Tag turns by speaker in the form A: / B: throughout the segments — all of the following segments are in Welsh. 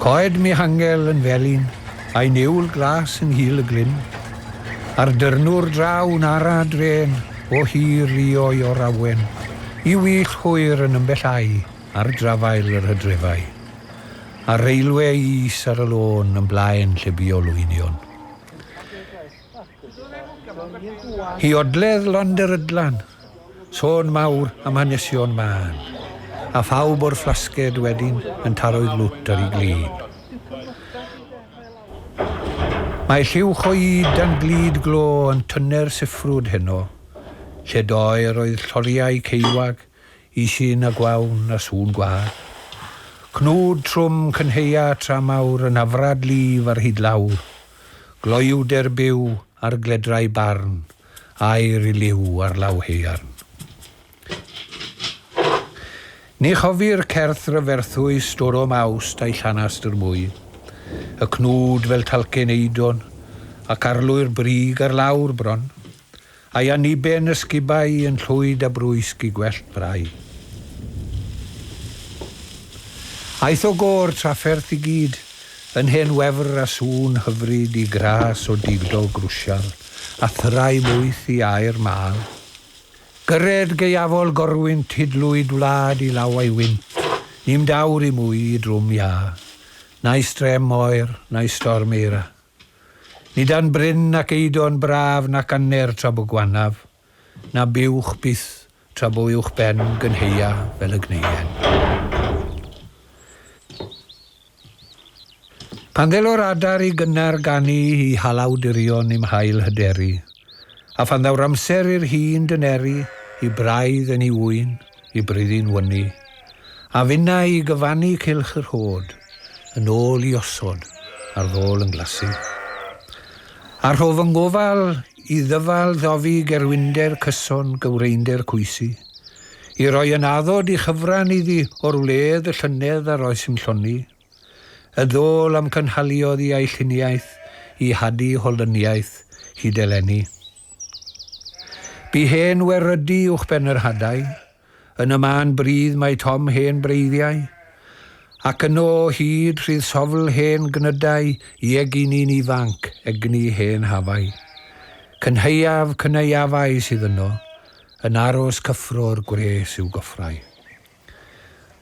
A: Coed Mihangel yn felyn, a'i niwl glas yng nghil y glyn. A'r dyrnwr draw yn ara drên o hir luoedd o'r awen, i wyll hwyr yn ymbellhau ar drafael yr hydrefau. A'r railwe is ar y lôn yn blaen lle bu olwynion. Hi odledd lond yr ydlan, sôn mawr am hanesion mân, a phawb o'r fflasged wedyn yn taro'i glwt ar ei glin. Mae lliw choed dan glud glo yn tyner siffrwd heno, lle doe yr oedd lloriau ceuwag, Isin a gwaun a sŵn gwag. Cnwd trwm cynheia tramawr yn afrad lif ar hyd lawr. Gloywder byw ar gledrau barn, aer i liw ar law haearn. Ni chofir certh ryferthwy storom Awst a'i llanastr mwy. Y cnwd fel talcen eidon, ac arlwy'r brig ar lawr bron. A'i anniben ysgubau yn llwyd a brwysg i gwellt brau. Aeth o gôr trafferth i gyd, yn hen wefr a sŵn hyfryd i gras o digdol grwsial, a thyrau mwyth i aer mâl. Gyred gaeafol gorwynt hyd lwyd wlad i law a'i wynt, ni'm dawr i mwy i drwm iâ, na'i strem oer, na'i storm eira. Nid an bryn nac eiddo'n braf nac aner tra bo gwanaf, na buwch byth tra bo uwch ben gynheia fel y gneuen. Pan ddelo'r adar i gynnar ganu i halaw dirion i'm hail hyderu, a phan ddaw'r amser i'r hin dyneru i braidd yn ei ŵyn, i briddi'n wynu, a finnau i gyfannu cylch yr hod, yn ôl i osod ar ddôl yn glasu. A rho fy ngofal i ddyfal ddofi gerwinder cyson gywreinder cwysi, i roi yn addod i chyfran iddi o'r wledd y llynedd a roes i'm llonni. Y ddôl a'm cynhaliodd i a'i lluniaeth i hadu holyniaeth hyd eleni. Bu hen werydu uwchben yr hadau, yn y mân bridd mae Tom hen breiddiau, ac yno o hyd rhydd sofl hen gnydau i egini'n ifanc egni hen hafau. Cynhaeaf cynaeafau sydd yno, yn aros cyffro'r gwres i'w goffrau.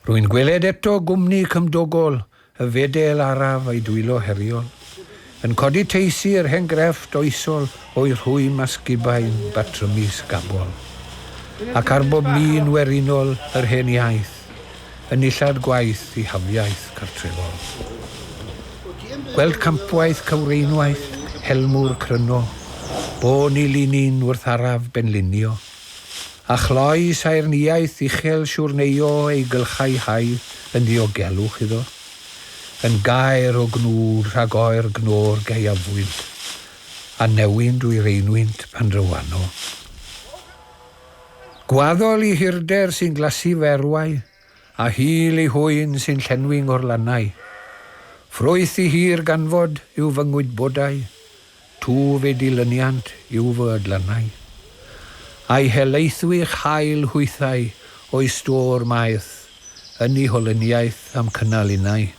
A: Rwy'n gweled eto gwmni cymdogol y fedel araf a'i dwylo heriol, yn codi teisi yr hen grefft oesol o'i rhwym a sgubau'n batrymus gabol, ac ar bob min werinol yr hen iaith, yn nillad gwaith i hafiaith cartrefol. Gweld campwaith cywreinwaith, helmwr cryno, bôn i linyn wrth araf benlinio. A chloi saernïaeth uchel siwrneio ei gylchau haidd yn ddiogelwch iddo, yn gaer o gnwd rhag oer gnôr gaeafwynt, a newyn dwyreinwynt pan drywano. Gwaddol i hirder sy'n glasu ferwau, a hil i hwyn sy'n llenwi ngorlannau. Ffrwyth i hir ganfod yw fy ngwybodau, Twf ei dilyniant yw fy ydlannau, A'i helaethwych hael hwythau o'i stôr maeth Yn ei holyniaeth a'm cynnal innau.